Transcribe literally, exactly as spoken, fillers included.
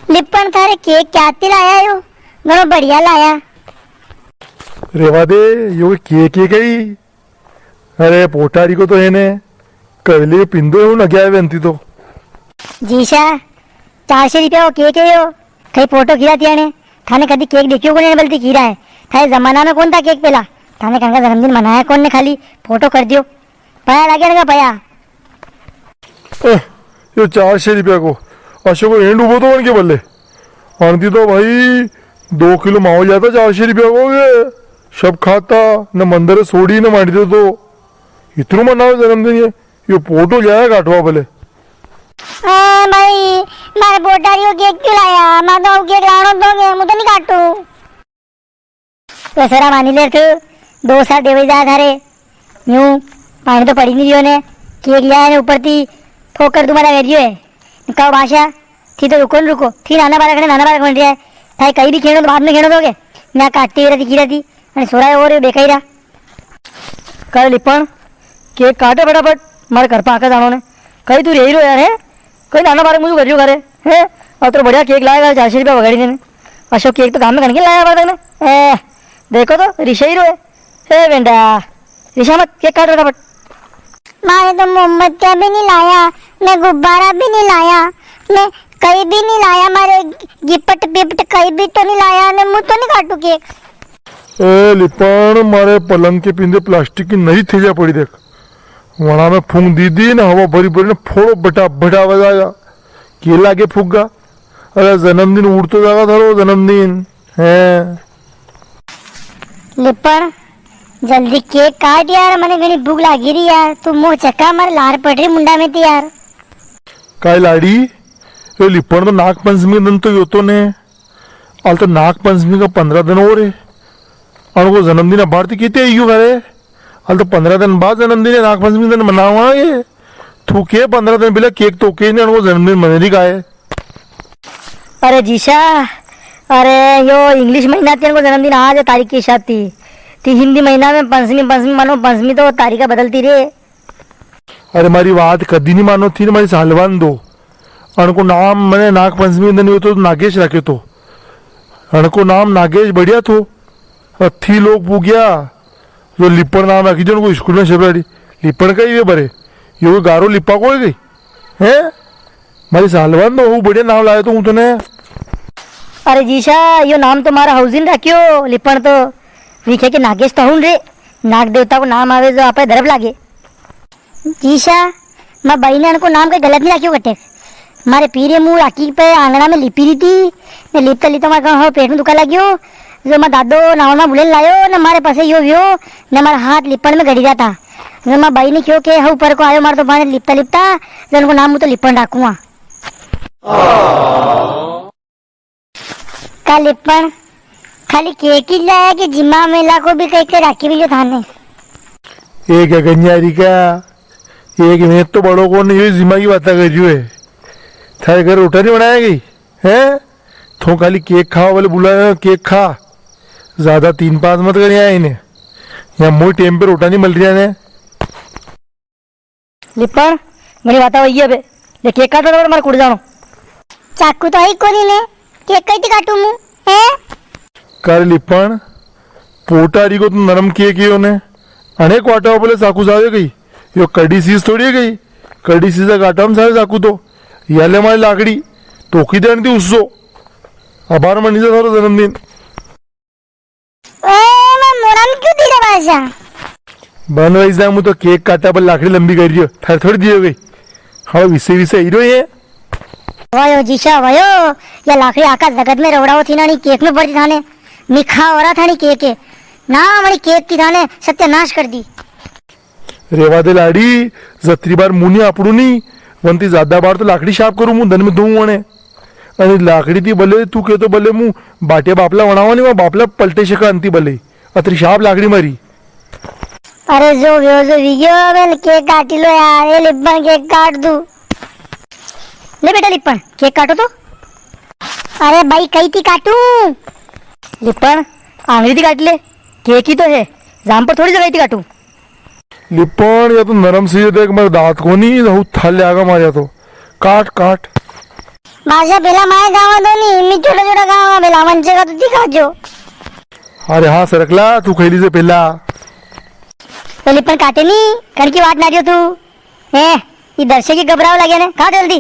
लिपण, थारे केक क्या ती लाया यो? घणो बढ़िया लाया। रेवा दे, यो केक है कई? अरे पोटारी को तो है ने, कवेले पिंदो है, उन अग्या वेंती तो। जीशा, चार सौ रुपया को केक है यो। कई फोटो खीरा थी ने, थाने कदी केक देखियो कोनी, बलती खीरा है। थारे जमाना में कौन था केक पेला? थाने कनका जन्मदिन मनाया कौन ने, खाली फोटो कर दियो। पया लागे ना पया। ए, यो चार सौ रुपया को अशो को एंड उबो तो बन के बल्ले। आंटी तो भाई दो किलो मावो जाता चार सौ रुपया को, ये सब खाता, न मंदिर सोड़ी न मांडी दे तो। इतरू मनाओ जन्मदिन ये, यो फोटो जाया काटवा भले। आ भाई, मारे पोटारी को केक क्यों लाया? मैं तो केक लानो दोगे, मैं तो नहीं काटू। तो सरा मानी ले तू, दो साल देवे जा थारे। यूं पानी तो पड़ी नहीं रियो ने, केक लिया ने ऊपर थी ठोकर तुम्हारा कर रियो है। कहो बादशाह, थी तो रुको न रुको, थी नाना बालक ने नाना बालक बन रिया है। थाई कई भी खेणो तो बाद में खेणो दोगे। यहाँ काटती हुई रहती, की रहती, अने सोरा और बेकाई रहा। कर लिपण, केक काटे फटाफट, मारे घर पाका जानो ने। कई तू रही रो यार, है? कई नाना बालक मुझे करियो करे, है? और तो बढ़िया केक लाएगा, चार सौ रुपया वगाड़ी ने। अशोक केक तो गांव में कणके लाया बालक ने। ए, देखो तो, रिशा ही रो है। ए बेंडा, रिशा मत, केक काट फटाफट। मारे तो मोमबत्तियां भी नहीं लाया, मैं गुब्बारा भी नहीं लाया, मैं कई भी नहीं लाया, मारे गिफ्ट पिफ्ट कई भी तो नहीं लाया, ने मुंह तो नहीं काटू केक। ए लिपण, मारे पलंग के पिंदे प्लास्टिक की नई थैलियां पड़ी देख, वणा में फूंक दी दी ने हवा भरी भरी ने फोड़ो बटा बटा बजाया। के लागे फुग्गा? अरे जन्मदिन उड़तो जागा थारो जन्मदिन है। लिपण, जल्दी केक काट यार, मने घणी भूख लागी री यार। तू मुंह चक्का मार, लार पड़ री मुंडा में थी यार। काय लाड़ी, यो लिपण तो नाग पंचमी के दिन तो यो तो ने। हाल तो नाग पंचमी का पन्द्रह दिन और है। अनको जन्मदिन अबार थी किते आयो करे? हाल तो पन्द्रह दिन बाद जन्मदिन है, नाग पंचमी दिन मनावा ये। थू के पन्द्रह दिन पहले केक तो के ने अनको जन्मदिन मने नहीं खाए। अरे जीशा, अरे यो English महीना थी, अनको जन्मदिन आज है तारीख के हिसाब थी। ती हिंदी महीना में पंचमी, पंचमी मानो, पंचमी तो तारीख बदलती रे। अरे मारी बात कदी नी मानो थी ने, मारी सालवान दो। अनको नाम मने नाग पंचमी के दिन यो तो नागेश राख्यो तो। अनको नाम नागेश बढ़िया थो। अथी लोग पूग्या, जो लिपण नाम राखी जो अनको स्कूल में छपराड़ी। लिपण का ही वे बरे, यो कोई गारो लिपा को है गई? हैं? मारी सालवान दो, हूँ बढ़िया नाम लायो तो हूँ तने। अरे जीशा, यो नाम तो मारा हाउजी ने राख्यो, लिपण तो। वी कहे के नागेश तो हूँ रे, नाग देवता को नाम आवे जो आपे दरप लागे। जीशा, मां बाई ने अनको नाम कई गलत नी राख्यो कटे। मारे पीरे मूं राखी पे आंगणा में लिपी री थी, ने लिपता लिपता मारे हो पेट में दुखा लाग्यो। जो मां दादो नावण में बुलेन लायो, ने मारे पासे यो व्यो, ने मारा हाथ लिपण में गड़ी रहा था। जो मां बाई ने क्यो के, "हव ऊपर को आयो मारे तो बाने लिपता लिपता, जो अनको नाम मूं तो लिपण राखूंगा।" का लिपण, खाली केक ही लाया कि जिमा मेला को भी कई के राखी मिल्यो थाने? ए गगनियारी का, एक मैं तो बड़ो कौन, यो जिमा की बातें कर रही है। थारे घर रोटा नहीं बनाया गई, हैं? थो खाली केक खावा वाले बुलाया, केक खा। ज्यादा तीन पांच मत कर यहाँ इन्हें। यहाँ मोई टेम पे रोटा नहीं मिल रहा है। लिपण, घणी बातां वई है बे। ले केक काटो तो मारे कुड़ जाणो। चाकू तो है ही कोनी ने, केक कई थी काटू मूं, हैं? कर लिपण, पोटारी को तू नरम केक यो ने, अने काटवा बोले चाकू सावे गई, यो कड़ी चीज थोड़ी है गई, कड़ी चीज काटा हम सारे चाकू तो, या ले मारी लाकड़ी, तो की देन थी उसो, अबार मनी जा थारो जन्मदिन। ए, मैं मोड़ा में क्यों दिले बादशाह? बन वही जा, मूं तो केक काटा पर लाकड़ी लंबी कर रही हो। थारे थोड़ी दी हो गई। हाँ, विसे विसे हीरो ये। वायो जीशा, वायो। या लाकड़ी आका जगत में रवड़ाओ थी ना, नी केक में पड़ती थाने। मिखा हो रहा था नी केक के। ना, हमारी केक की थाने सत्यानाश कर दी। रेवा दे लाड़ी, जतरी बार मूं नी आपड़ू नी, वंती ज्यादा बार तो लाकड़ी साफ करूं मूं, दन में धोऊं वणे। अरे लाकड़ी थी भले, तू के तो भले मूं बाटे बापला वणावा नी, वा बापला पलटे शका अंती भले। अतरी साफ लाकड़ी मारी। अरे जो व्यो जो विग्यो, बेल केक काटी लो यार, ये लिपण केक काट दू। ले बेटा लिपण, केक काटो तो। अरे भाई, कई थी काटू? लिपण, आंगली थी काट ले, केक ही तो है, जाम पर थोड़ी जगह थी काटू। लिपण, या तो नरम सी है, देख, मेरे दांत कोनी, हूँ थल आगा मारिया तो। काट, काट। बासा पेला माए गावा दो नी, मी छोटा छोटा गावा पेला, मंचे का तो दिखा जो। अरे हाँ सरकला, तू खई लीजे पेला। तो लिपन काटे नी, कण की वाट ना रियो तू। ए, ई दर्शक की घबराव लगे ने, खा जल्दी।